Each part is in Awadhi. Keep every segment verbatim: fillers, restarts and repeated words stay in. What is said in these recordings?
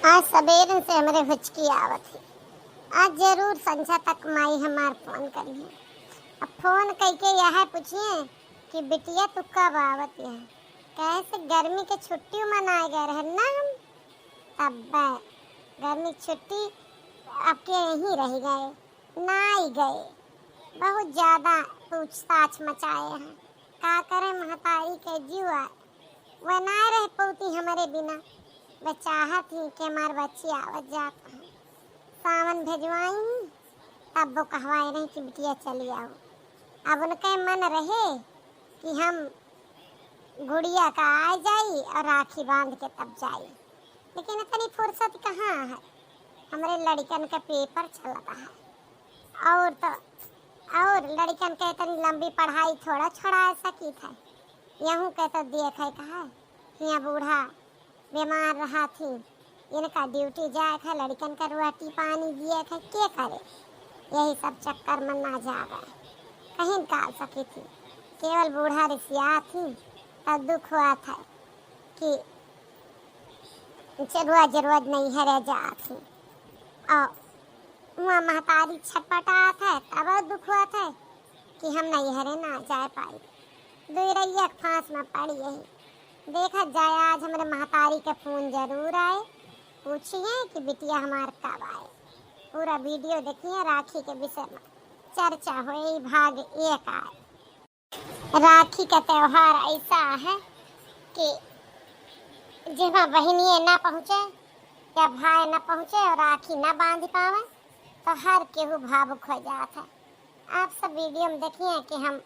आज सबेरे से हमरे हुचकी आवत है। आज जरूर संझा तक माई हमार फोन करिहैं। अब फोन कइके यह पूछिहैं कि बिटिया तू कब आवत है? कहे से गर्मी के छुट्टी मनाए गए रहे ना हम, तब गर्मी की छुट्टी आपके यहीं रह गए, ना ही गए। बहुत ज्यादा पूछताछ मचाए हैं। का करे महतारी के जुआ, वह ना रह पौती हमरे बिना। वह चाहत ही कि हमार बच्ची आवत जात है, सावन भेजवाई, तब वो कहवाए रही कि बिटिया चली आओ। अब उनके मन रहे कि हम गुड़िया का आ जाई और राखी बांध के तब जाई, लेकिन इतनी फुर्सत कहाँ है, हमरे लड़कन का पेपर चलता है। और तो और लड़कन के इतनी लंबी पढ़ाई थोड़ा छोड़ा सकी था। यहूँ के तो देखे का है, हियाँ बूढ़ा बीमार रहा थी, इनका ड्यूटी जाए था, लड़कन का रोटी पानी दिए था, के करे? यही सब चक्कर में ना जावे, कहीं निकाल सकी थी। केवल बूढ़ा रिसिया थी, तब दुख हुआ था कि रोज रोज नैहरे जात ही। और वहाँ महतारी छटपटात है, तब दुख हुआ था कि हम नैहरे ना जाए पाई। दुई रैया के फांस में पड़ी यही। देखा जाए, आज हमरे महतारी के फोन जरूर आए, पूछिए कि बिटिया हमार कब आए। पूरा वीडियो देखिए, राखी के विषय में चर्चा होए, भाग एक आए। राखी का त्योहार ऐसा है कि जेमा बहिनिये ना पहुँचे या भाई ना पहुँचे और राखी ना बांध पावे, तो हर केहू भावुक हो जात है। आप सब वीडियो में देखिए कि हम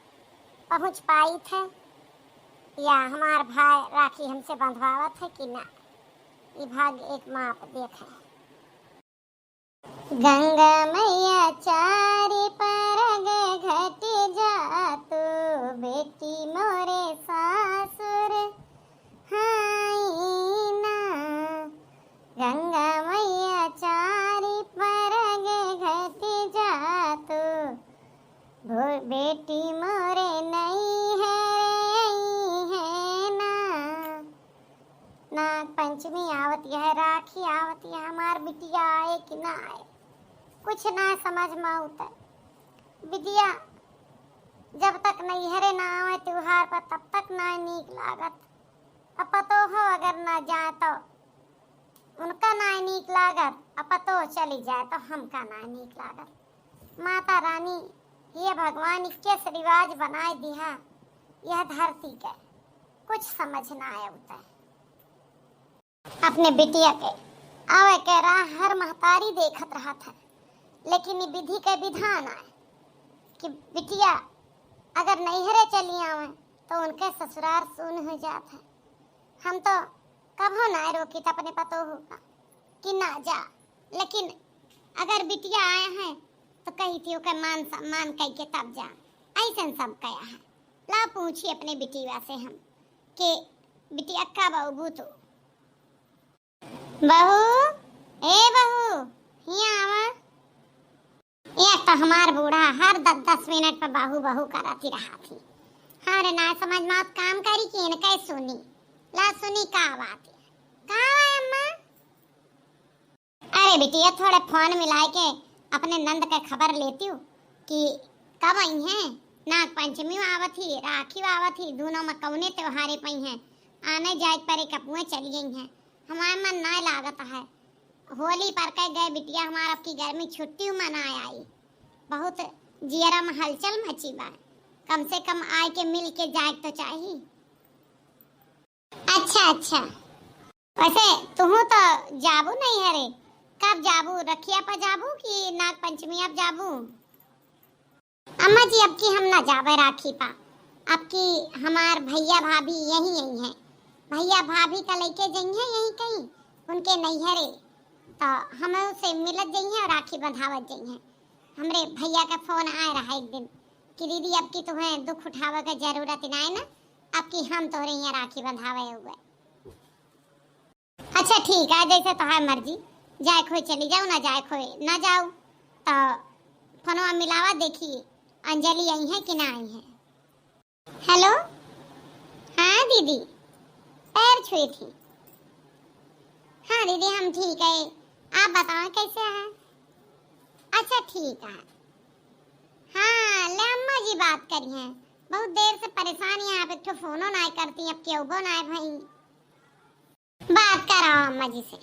पहुँच पाई थे या हमार भाई राखी हमसे बंधवावत है कि ना। ये भाग एक में आप देखें। गंगा मैया चारि परग घटि जा तू, बेटी मोरे सासुर हाई ना। गंगा मैया चारि परग घटि जा तू, भो-, बेटी मोरे नैहर अइहे ना। नाग पंचमी आवत है, राखी आवत है, हमार बिटिया आए कि ना आए, कुछ ना समझ में आवत है। बिटिया जब तक नैहरे ना आवे त्योहार पर, तब तक ना नीक लागत। अब पतोहो अगर ना जाए तो उनका ना नीक लागत, अब पतोह चली जाए तो हमका ना नीक लागत। माता रानी, हे भगवान, इक्कीस रिवाज बनाए दिहा यह धरती के, कुछ समझ ना आवत है। अपने बिटिया के आवे के राह हर महतारी देखत रहत है, लेकिन ई विधि के विधान आए कि बिटिया अगर नैहरे चली आवे तो उनके ससुरार सुन हो जात है। हम तो कभो ना रोकित अपने पतोहू का कि ना जा, लेकिन अगर बिटिया आए हैं तो कही थी ओके मान सम्मान कई के तब जा। ऐसन सब कहा है। ला पूछी अपने बिटिया से हम कि बिटिया कब अउबू तू? बहू, ए बहू, हियाँ आवा। एक तो हमार बूढ़ा हर दस दस मिनट पर बहू बहू करत ही रहा थी। हमरे ना समझ में आवत काम करी कि इनके सुनी। ला सुनी का बात है। का है अम्मा? अरे बिटिया, थोड़े फोन मिलाए के अपने नंद के खबर लेती हूँ कि कब आई हैं। नाग पंचमी आवत ही, राखी आवत ही, दोनों में कौने त्योहारे पई हैं। आने जाए परे कपुए चली गई हैं। हमारे मन ना लागत है। होली पर के गए बिटिया हमार, अब की गर्मी छुट्टी मनाए आई। बहुत जियरा में हलचल मची बा। कम से कम आए के मिल के जाए तो चाही। अच्छा, अच्छा। वैसे तुहू तो जाबू नैहरे, कब जाबू? रखिया पर जाबू कि नाग पंचमी अब जाबू? अम्मा जी, अब की हम ना जाबे राखी पा। अब की हमार भैया भाभी यहीं आई हैं। भैया भाभी का लेके जइहें यहीं कहीं उनके नैहरे, तो हम से मिलत जइहें और राखी बंधावत जइहें। हमरे भैया का फोन आए रहा एक दिन कि दीदी, अब की तुम्हें दुख उठावे के जरूरत ना है ना, अब की हम तोहरे यहाँ राखी बंधावे हुए। अच्छा ठीक है, जैसे तोहार मर्जी, जाए खोए चली जाओ, ना जाए खोए ना जाओ। तो फोनवा मिलावा, देखी अंजलि आई है कि ना आई है। हेलो, हाँ दीदी, पैर छुई थी। हाँ दीदी, हम ठीक है, आप बताओ कैसे हैं? अच्छा ठीक है। हाँ, ले अम्मा जी बात करी हैं, बहुत देर से परेशान हैं आप, एक ठो फोनो नाय करती, अब केहू नाय भाई। बात करो अम्मा जी से।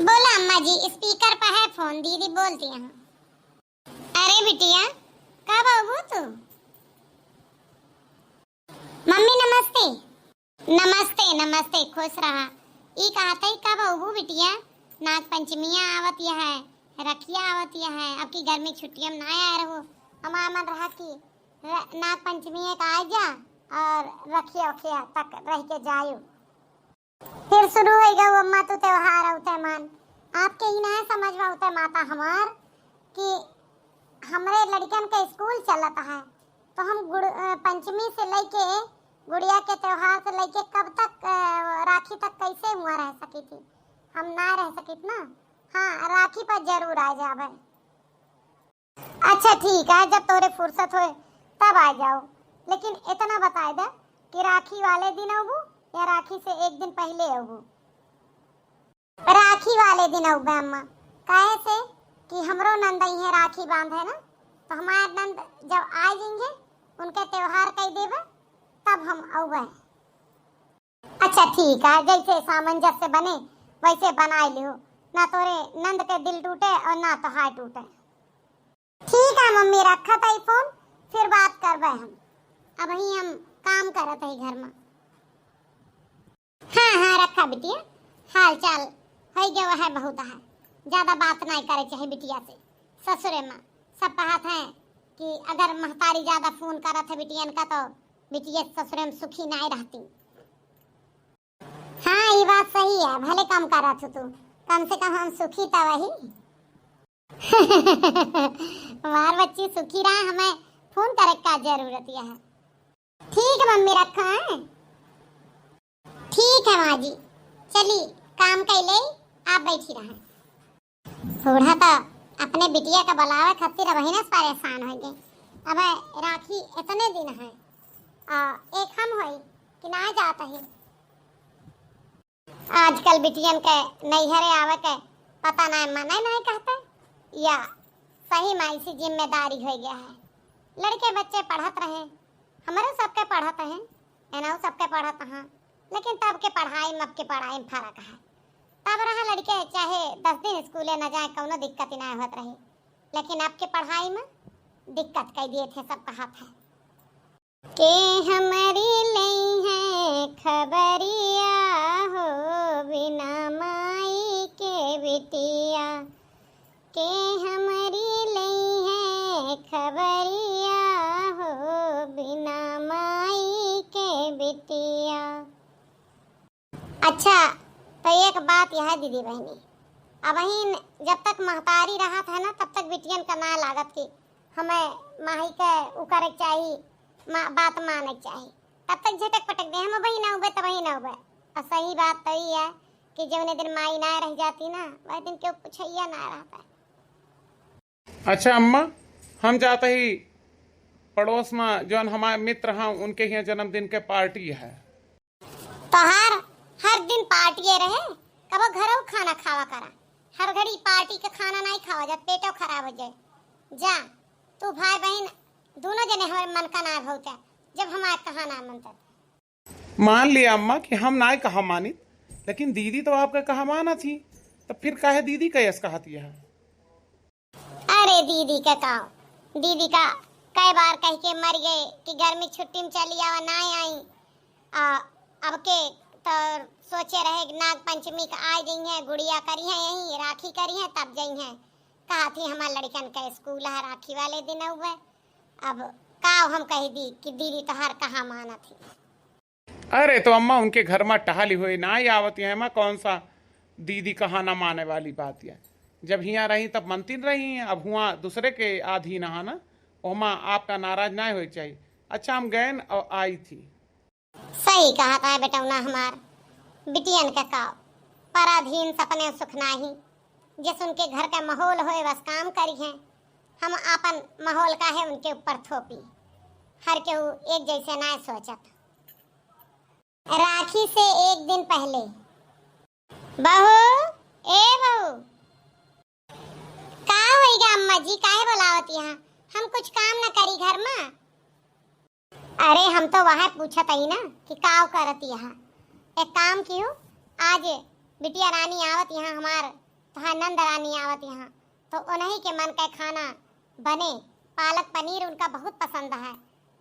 बोला अम्मा जी, स्पीकर पर है फोन, दीदी बोलती हैं। अरे बिटिया, कब अउबू तू? मम्मी नमस्ते। नमस्ते नमस्ते, खुश रहा। ई कहत है कब अउबू बिटिया? नाग पंचमिया आवत यह है, रखिया आवत यह है, अब की गर्मी छुट्टिया में ना आए रहो। हमार मन रहा कि र-, नाग पंचमी एक आ जा और रखिया उखिया तक रह के जायो। फिर शुरू होइ गउ अम्मा तू त्योहार अउते मान। आपके ही ना समझ में अउते माता हमार कि हमरे लड़कन के स्कूल चलत है, तो हम गुड़-, अ, पंचमी से लइके गुड़िया के त्योहार से लइके कब तक, अ, राखी तक कैसे हुआ रह सकी थी? हम ना रह सकित ना। हाँ, राखी पर जरूर आ जाबे। अच्छा ठीक है, जब तोरे फुर्सत होए तब आ जाओ, लेकिन इतना बताए दे कि राखी वाले दिन अउबू या राखी से एक दिन पहले अउबू। राखी वाले दिन अउबे अम्मा, काहे से कि हमरो नंद अइहें राखी बांधे ना, तो हमार नंद जब आ जइहें उनके त्योहार कई देबे तब हम अउबे। अच्छा ठीक है, जैसे सामंजस्य बने वैसे बनाए लियो, ना तोरे नंद के दिल टूटे और ना तोहार टूटे। ठीक है मम्मी, रखत है फोन, फिर बात करबे हम, अबही हम काम करत है घर में। हाँ हाँ रखा बिटिया, हाल चाल होइ गवा है बहुत है, ज्यादा बात नाय करे चाहे बिटिया से। ससुरे में सब कहत है कि अगर महतारी ज्यादा फोन करत है बिटियन का तो बिटिया ससुरे में सुखी नाय रहती। हाँ, ई बात सही है, भले कम करत हो तू, कम से कम हम सुखी तो वही। हमार बच्ची सुखी रहा, हमें फोन करे का जरूरत है। ठीक है मम्मी, रखो हैं। ठीक है माँ जी, चली काम कैले, आप बैठी रहे। बूढ़ा तो अपने बिटिया का बुलावे खातिर अबहिने से परेशान होइ गए। अब राखी इतने दिन है, आ, एक हम होई कि ना जात ही। आजकल बिटियन के नैहरे आवे के पता ना मने नहीं कहते, या सही में ऐसी जिम्मेदारी हो गया है। लड़के बच्चे पढ़त रहे, हमरे सबके पढ़त हैं, एनहु सबके पढ़त हैं, लेकिन तब के पढ़ाई में अब के पढ़ाई में फर्क है। तब रहा लड़के चाहे दस दिन स्कूले न जाए, कौनो दिक्कत ही ना होत रही, लेकिन अब के पढ़ाई में दिक्कत कई दिए थे, सब कहत है। के हमरी लइहे खबरिया हो, बिना माई के बिटिया। के हमरी लइहे खबरिया हो, बिना माई के बिटिया। अच्छा, तो एक बात यह है दीदी बहनी, अबहिन जब तक महतारी रहत है ना, तब तक बिटियन का ना लागत कि हमें माई के उ करे के चाही, मा-, बात माने के चाही। तब तक झटक पटक दे, हम अबही ना उबे, तबही ना उबे। और सही बात तो ई है कि जौने दिन माई ना रह जाती ना, वह दिन केहू पूछैया ना रहता है। अच्छा अम्मा, हम जात ही पड़ोस में जौन हमारे मित्र हैं, उनके यहाँ जन्मदिन के पार्टी है। तोहार हर दिन पार्टिए रहे, कबो घरौ खाना खावा करा। हर घड़ी पार्टी के खाना नहीं खावा जात, पेटो खराब हो जाए। जा, तू भाई बहन दोनों जने हमारे मन का ना भौते, जब हमारे कहा ना मनते। मान लिया अम्मा कि हम ना कहा मानित, लेकिन दीदी तो आपका कहा माना थी, तो फिर काहे दीदी का यस कहत यह? अरे दीदी के का, दीदी का कई बार कह के मर गए कि गर्मी छुट्टी में चली आवा, ना आई। आ, अब के तो सोचे रहे कि नाग पंचमी का आ जइहें, गुड़िया करी है यहीं, राखी करी है, तब जइहें। कहा थी हमार लड़कन का स्कूल है राखी वाले दिन हुए। अब का हम कह दी कि दीदी तोहार कहाँ मानत ही। अरे तो अम्मा उनके घर में टहली हुई ना ही आवत है, एमा कौन सा दीदी कहा ना माने वाली बात है। जब हियाँ रही तब मनतिन रही, अब हुआ दूसरे के अधीन है ना, ओमा आपका नाराज ना होए चाहिए। अच्छा हम गए न और आई थी। सही कहत है बेटौना हमार, बिटियन के का पराधीन सपने सुख नाही। जिस उनके घर का माहौल होए बस काम करी हैं, हम आपन माहौल का है उनके ऊपर थोपी। हर केहू एक जैसे ना सोचत। राखी से एक दिन पहले बहू, ए बहू। का होइगा अम्मा जी, काहे बोलावत यहाँ? हम कुछ काम न करी घर मा? अरे, हम तो वह पूछत हई ना कि का करत यहाँ। एक काम कियो, आज बिटिया रानी आवत यहाँ हमार, तोहार नंद रानी आवत यहाँ, तो उन्हीं के मन का खाना बने। पालक पनीर उनका बहुत पसंद है,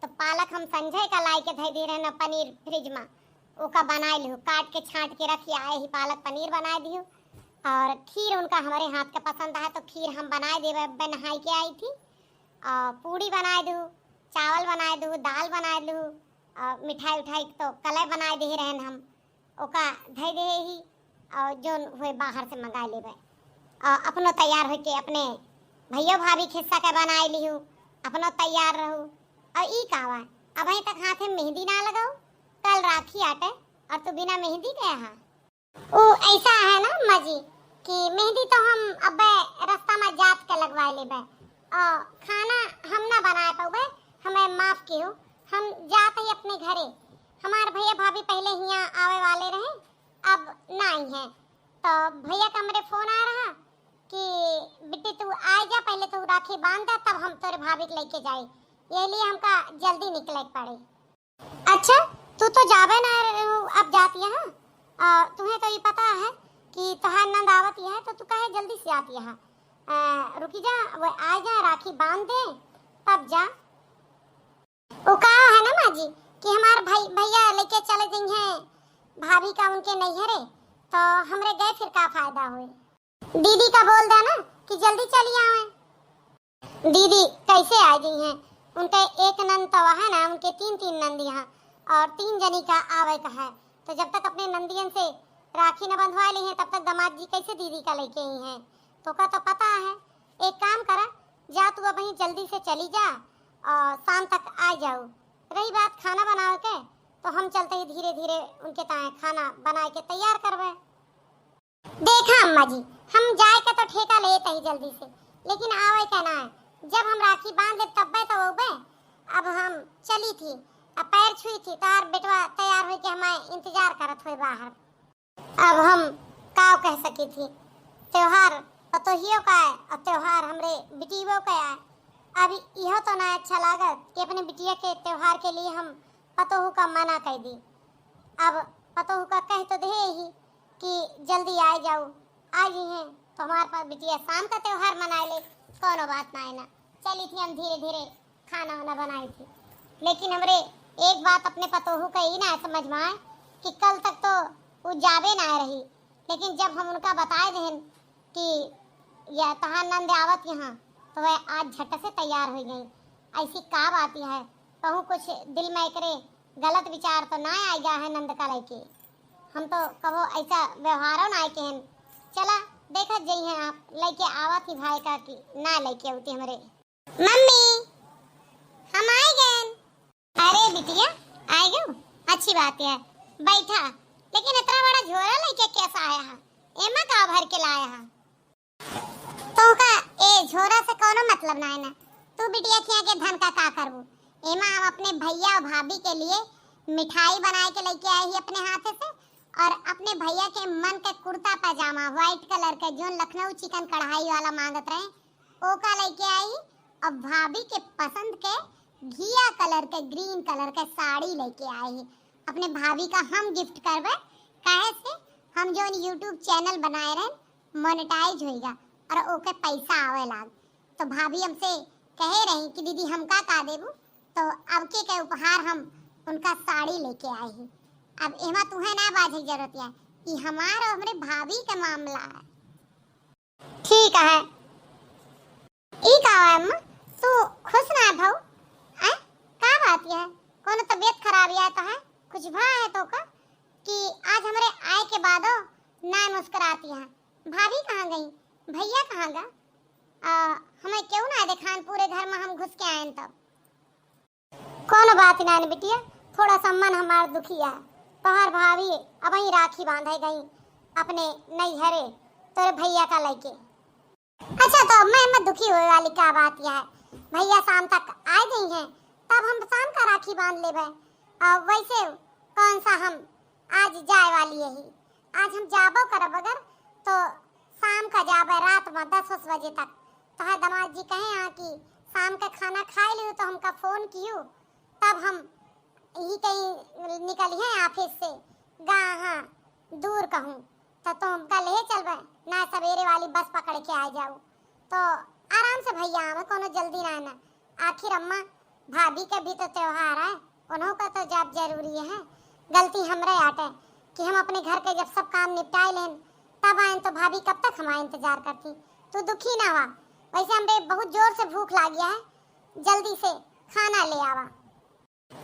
तो पालक हम संझे का लाई के धई दे रहे ना पनीर फ्रिज मा, ओका बनाए लिहू, काट के छांट के रखिया, यही पालक पनीर बनाए दिहू। और खीर उनका हमरे हाथ का पसंद है, तो खीर हम बनाए देबे, अब्बे नहाई के आई थी। और पूड़ी बनाए दू, चावल बनाए दू, दाल बनाए दू, और मिठाई उठाई तो कले बनाए दे रहन हम, ओका धई दे ही, और जोन हुए बाहर से मंगा लेबे। और अपनो तैयार होके अपने भैया भाभी के हिस्सा के बनाए लिहू, अपनो तैयार रहू। और ई का बा, अबहीं तक हाथे में मेहंदी ना लगाऊ, कल राखी आटे और तू बिना मेहंदी के यहाँ। उ ऐसा है ना अम्मा जी कि मेहंदी तो हम अबे रास्ता में जात के लगवा लेबे, और खाना हम ना बनाए पउबे, हमें माफ कियो, हम जात ही अपने घरे। हमार भैया भाभी पहले हियाँ आवे वाले रहे, अब ना आई हैं, तो भैया का हमरे फोन आ रहा कि बिट्टी तू आ जा, पहले तू राखी बांध दे, तब हम तोरे भाभी के लेके जाई, यही लिए हमका जल्दी निकले के पड़े। अच्छा, तू तो जाबे ना रहू, अब जात यहाँ। आ, तुम्हें तो ये पता है कि तोहार नंद आवत यहाँ, तो तू काहे जल्दी से आत यहाँ? आ, रुकी जा, वो आ जा, राखी बांध दे, तब जा। वो का है ना माँ जी कि हमार भाई, भैया लेके चले जइहें भाभी का उनके नैहरे, तो हमरे गए फिर का फायदा होए? दीदी का बोल देना कि जल्दी चली आवे। दीदी कैसे आ गई हैं? उनके एक नंद तो है ना, उनके तीन तीन नंद यहाँ, और तीन जनी का आवे का है। तो जब तक अपने नंदियन से राखी न बंधवा ली हैं, तब तक दामाद जी कैसे दीदी का लेके आई हैं? तो का तो पता है। एक काम करा, जा तू अबहीं जल्दी से चली जा और शाम तक आ जाऊ। रही बात खाना बनावे के, तो हम चलते ही धीरे धीरे उनके ताए खाना बनाए के तैयार करबे। देखा अम्मा जी, हम जाए के तो ठेका लेत ही जल्दी से, लेकिन आवे के ना है। जब हम राखी बांध लेब तब्बे तो अउबे। अब हम चली थी, अब पैर छुई थी, तोहार बेटवा तैयार होई के हमारे इंतजार करत होई बाहर। अब हम का कह सकी थी, त्योहार पतोहियो का है और त्योहार हमरे बिटियो का है। अब इहो तो ना अच्छा लागत कि अपने बिटिया के त्योहार के लिए हम पतोहू का मना कर दी। अब पतोहू का कह तो दे ही कि जल्दी आ जाओ, आ गई हैं तो हमारे पास बिटिया शाम का त्योहार मना ले, कोनो बात ना है ना। चली थी हम धीरे धीरे खाना वाना बनाई थी, लेकिन हमरे एक बात अपने पतोहू का ई ना समझ में आए कि कल तक तो वो जाबे ना रही, लेकिन जब हम उनका बताए देहन कि यह तहार नंद आवत यहाँ, तो वह आज झट से तैयार हो गई। ऐसी का बात है, कहूँ कुछ दिल में एकरे गलत विचार तो ना आएगा है नंद का लेके। हम तो कबो ऐसा व्यवहारो ना आए के हन। चला देखत जइहें आप लेके आवत ही भाई का कि ना लेके आवती हमरे। मम्मी, हम आए गए। अरे बिटिया, आए गए, अच्छी बात है, बैठा। लेकिन इतना बड़ा झोरा लेके कैसा आया है? एमा का भर के लाया है? तोहका ए झोरा से कौनो मतलब ना है ना। तू बिटिया खिया के धन का का करबू? एमा हम अपने भैया और भाभी के लिए मिठाई बनाए के लेके आई ही अपने हाथे से, और अपने भैया के मन के कुर्ता पजामा व्हाइट कलर के, जोन लखनऊ चिकन कढ़ाई वाला मांगत रहे, ओका लेके आई। और भाभी के पसंद के घिया कलर के, ग्रीन कलर के साड़ी लेके आई ही। अपने भाभी का हम गिफ्ट करबे, काहे से हम जोन YouTube चैनल बनाए रहे मोनेटाइज होइगा और ओके पैसा आवे लाग। तो भाभी हमसे कहे रही कि दीदी हमका का देबू, तो अब के, के उपहार हम उनका साड़ी लेके आई ही। अब एमा तुहे ना बाझे के जरूरत है, ई हमार और हमरे भाभी का मामला है। ठीक है। ई का है अम्मा, तू खुश ना है भाऊ? हैं? का बात है? कोनो तबीयत खराब है तो है? कुछ भा है तो का कि आज हमरे आए के बादो ना मुस्कुराती है? भाभी कहाँ गई? भैया कहाँ गा? आ, हमें क्यों ना देखान, पूरे घर में हम घुस के आए तब। कोनो बात ना है बिटिया, थोड़ा सा मन हमार दुखी है। तोहार भाभी अबहीं राखी बांधे गई अपने नैहरे तोरे भैया का लेके। अच्छा, तो मैं, मैं दुखी होए वाली का बात यह है, भैया शाम तक आ गई हैं, तब हम शाम का राखी बांध लेबे। और वैसे कौन सा हम आज जाए वाली यही, आज हम जाबो करब अगर, तो शाम का जाबे, रात में दस उस बजे तक। तोहार दामाद जी कहे हैं कि शाम का खाना खाए लियो तो हमका फोन कियो, तब हम यही कहीं निकली हैं ऑफिस से, गा हाँ दूर कहूँ, तो तुम हमका ले चलबे ना, सवेरे वाली बस पकड़ के आ जाओ तो आराम से भैया आवे, कोनो जल्दी ना है ना। आखिर अम्मा, भाभी के भी तो त्योहार है, उन्हों का तो जाब जरूरी है। गलती हमरे आटे कि हम अपने घर के जब सब काम निपटाए लेन तब आएन, तो भाभी कब तक हमारा इंतजार करती। तू दुखी ना हुआ, वैसे हमरे बहुत जोर से भूख लागिया है, जल्दी से खाना ले आवा।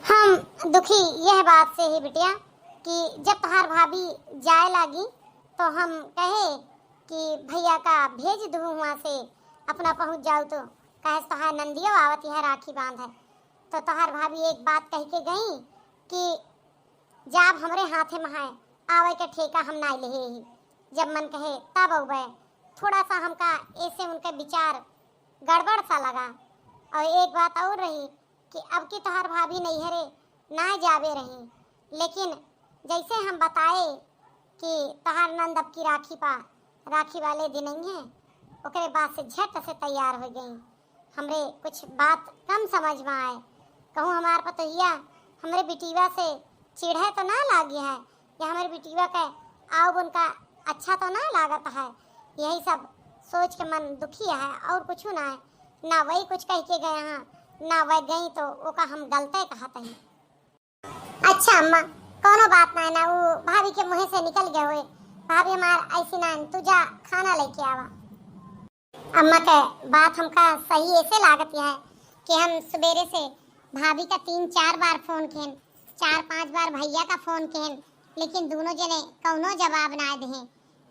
हम दुखी यह बात से ही बिटिया कि जब तोहार भाभी जाए लागी तो हम कहे कि भैया का भेज दू हुआ से अपना पहुँच जाऊ तो, कहे तोहार नंदियो आवत यहाँ राखी बांध है। तो तोहार भाभी एक बात कह के गई कि जाब हमरे हाथे में है, आवे के ठेका हम ना लेहे ही, जब मन कहे तब अउबे। थोड़ा सा हमका ऐसे उनके विचार गड़बड़ सा लगा। और एक बात और रही कि अब की तोहार भाभी नैहरे ना जाबे रही, लेकिन जैसे हम बताए कि तोहार नंद अब की राखी पा, राखी वाले दिन आई है, ओकरे बाद से झट से तैयार हो गई। हमरे कुछ बात कम समझ में आए, कहूँ हमार पतोहिया हमरे बिटिया से चिढ़े तो ना लागी है, या हमरे बिटिया के आउब उनका अच्छा तो ना लागत है। यही सब सोच के मन दुखी है और कुछ ना है। ना वही कुछ कह के गए हैं, ना वह गई तो ओका हम गलते कहत हैं। अच्छा अम्मा, कोनो बात ना है ना, वो भाभी के मुँह से निकल गए हुए। भाभी हमार ऐसी ना है, तू जा खाना लेके आवा। अम्मा के बात हमका सही ऐसे लागत है कि हम सुबेरे से भाभी का तीन चार बार फोन किहन, चार पांच बार भैया का फोन किहन, लेकिन दोनों जने कौनो जवाब ना दिहे।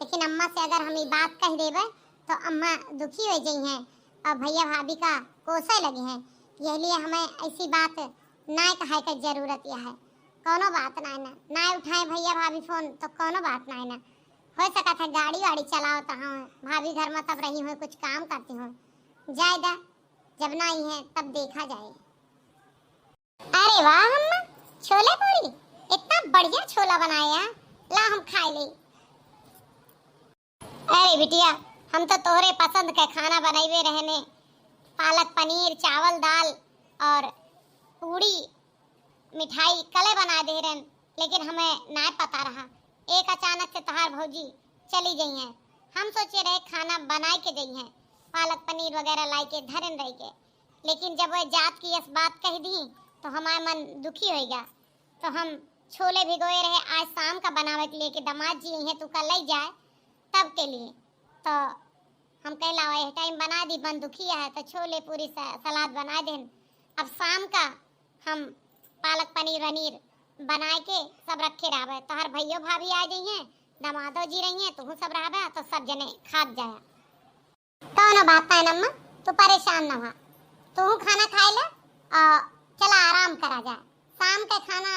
लेकिन अम्मा से अगर हम ई बात कह देबे तो अम्मा दुखी हो जइहें और भैया भाभी का कोसे लगिहें। यह लिए हमें ऐसी बात ना कहे के जरूरत यह है। कौनो बात ना है ना, ना उठाए भैया भाभी फोन तो कौनो बात ना है ना। हो सकत है गाड़ी वाड़ी चलावत हों, भाभी घर में तब रही हों, कुछ काम करती हों। जाए दा, जब ना आई है तब देखा जाए। अरे वाह अम्मा, छोले पूरी, इतना बढ़िया छोला बनाया, ला हम खाए ले। अरे बिटिया, हम तो तोहरे पसंद के खाना बनैबे रहने, पालक पनीर, चावल, दाल और पूड़ी, मिठाई कले बना दे रहन, लेकिन हमें नाय पता रहा। एक अचानक से तोहार भौजी चली गई हैं। हम सोचे रहे खाना बनाए के गई हैं, पालक पनीर वगैरह लाई के धरन रह के, लेकिन जब वह जात की यस बात कह दी तो हमार मन दुखी होइगा। तो हम छोले भिगोए रहे आज शाम का बनावे के लिए कि दामाद जी यहाँ तू का ले जाए तब के लिए। तो हम कह लावा यह टाइम बना दी, मन दुखी है तो छोले पूरी स-, सलाद बना देन। अब शाम का हम पालक पनीर वनीर बनाए के सब रखे रहबे। तोहर भैयो भाभी आ जइहें, दामादो जी रहिहें, तुहू सब रहबे तो सब जने खात जाया। कौनो बात ना है अम्मा, तू परेशान ना हुआ, तुहू खाना खाए ले और चला आराम करा जाए। शाम के खाना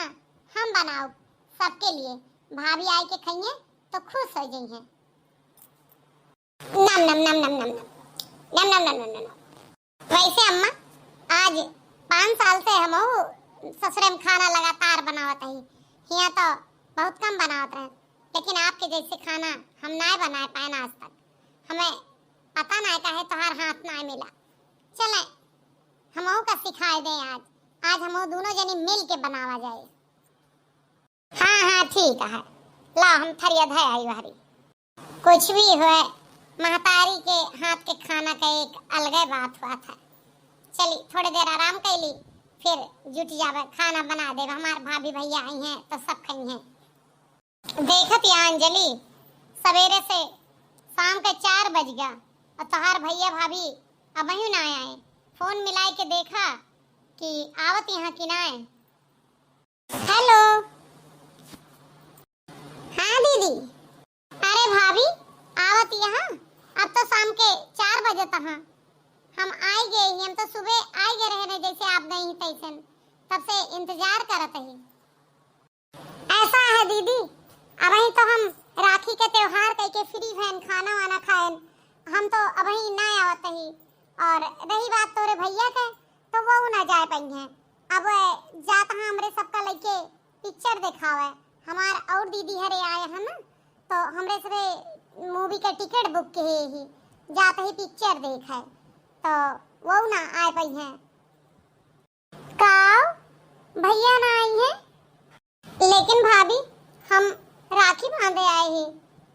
हम बनाओ सबके लिए, भाभी आई के खाइए तो खुश हो जइहें। नम नम नम नम नम नम। नम नम नम नम नम। वैसे अम्मा, आज पाँच साल से हम ससुरे में खाना लगातार बनावत हई। हियाँ तो बहुत कम बनावत रहे, लेकिन आपके जैसे खाना हम नाय बनाए पाए ना आज तक। हमें पता नाय काहे तोहार हाथ नाय मिला। चले, हमहू का सिखाए दे आज। आज हमहू दोनों जनी मिल के बनावा जाए। हाँ, हाँ, ठीक है। ला, हम थरिया धय आई बाहरी। कुछ भी होए, महतारी के हाथ के खाना का एक अलगे बात हुआ था। चली, थोड़ी देर आराम कैली, फिर जुट जावे, खाना बना देवे। हमार भाभी भैया आई हैं, तो सब खाई हैं। देखत या अंजलि, सवेरे से शाम के चार बज गया और तोहार भैया भाभी अबहियो ना आए। फोन मिलाए के देखा कि आवत यहाँ कि ना आए। हेलो। हाँ दीदी। अरे भाभी, आवत यहाँ, अब तो शाम के चार बजे तक हाँ। हम आई गए ही, हम तो सुबह आई गए रहे, जैसे आप गई ही तैसन, तब से इंतजार करत ही। ऐसा है दीदी, अबही तो हम राखी के त्योहार कह के फ्री भयन, खाना वाना खाएन, हम तो अबही ना आवत ही। और रही बात तोरे भैया के, तो वो ना जाए पाई हैं। अब जात हाँ हमरे सबका लइके पिक्चर देखावे, हमार और दीदी हरे आए हैं ना, तो हमरे सबे मूवी के टिकट बुक किहे ही, जात ही पिक्चर देखे, तो वो ना आए पइहें। काव, भइया ना आइहें? लेकिन भाभी, हम राखी बांधे आए ही,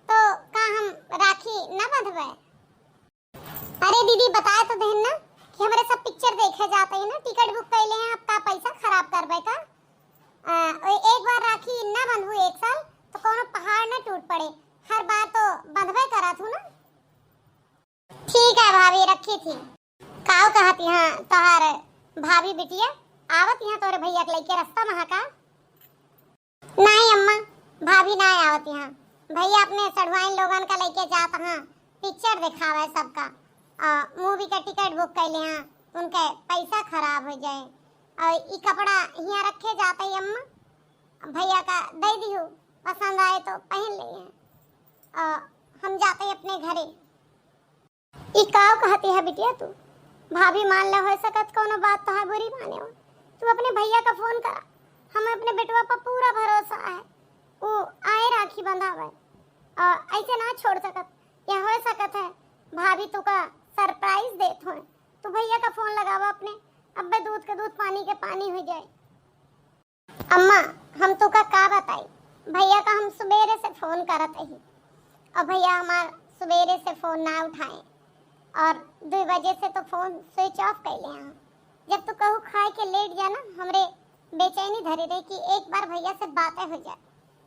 तो का हम राखी ना बंधबे? अरे दीदी, बताए तो देहन ना कि हमरे सब पिक्चर देखे जात ही ना, टिकट बुक कइले हैं, अब का पैसा खराब करबे का? अ, ए-, एक बार राखी ना बंधबू एक साल, तो कौनो पहाड़ ना टूट पड़े, हर बार तो बंधबे करत हूँ ना। ठीक है भाभी, रखी थी। काव कहत यहाँ तोहार भाभी बिटिया, आवत यहाँ तोरे भइया के लइके रास्ता महा का? नाहीं अम्मा, भाभी ना आवत यहाँ। भइया अपने सढ़ुआइन लोगन का लइके जात हाँ, पिक्चर देखावे सबका। आ, मूवी के टिकट बुक कइले हाँ, उनके पैसा खराब हो जाए। और ई कपड़ा हियाँ रखे जात ही अम्मा, भइया का दे दिहु, पसंद आए तो पहन ले। आ, हम जाते ही अपने घरे। ई काव कहती है बिटिया तू? भाभी मान ले, हो सकत कौनो बात तोहार बुरी माने हो। तू अपने भइया का फोन करा, हम अपने बेटवा पर पूरा भरोसा है, वो आए राखी बंधावे। आ, ऐसे ना छोड़ सकत, या हो सकत है भाभी तू का सरप्राइज देत होए। तू भइया का फोन लगावा अपने, अब्बे दूध के दूध, पानी के पानी हो जाए। अम्मा, हम तोका का बताई, भइया का हम सुबेरे से फोन करत ही और भइया हमार सुबेरे से फोन ना उठाए और दुइ बजे से तो फोन स्विच ऑफ कइले हैं। जब तू कहू खाए के लेट जाना, हमरे बेचैनी धरे रहे कि एक बार भइया से बातें हो जाए,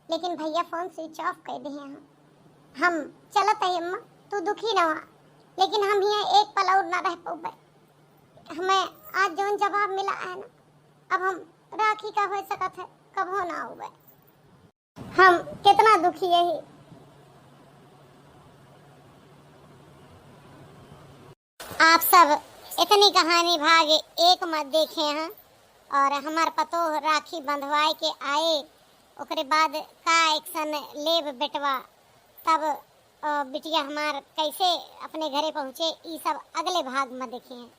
लेकिन भइया फोन स्विच ऑफ कर दिए हैं। हम चलत ही अम्मा, तू दुखी ना हुआ, लेकिन हम हियाँ एक पल और ना रह पउबे। हमें आज जौन जवाब मिला है ना, अब हम राखी का हो सकत है, कबो ना होवे। हम कितना दुखी यही। आप सब इतनी कहानी भाग एक मत देखे हैं और हमार पतोह राखी बंधवाए के आए, ओकरे बाद का एक्शन लेब बेटवा, तब, अ, बिटिया हमार कैसे अपने घरे पहुँचे, ई सब अगले भाग में देखे हैं।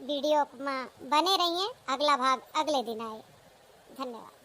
वीडियो में बने रहिए, अगला भाग अगले दिन आए। धन्यवाद।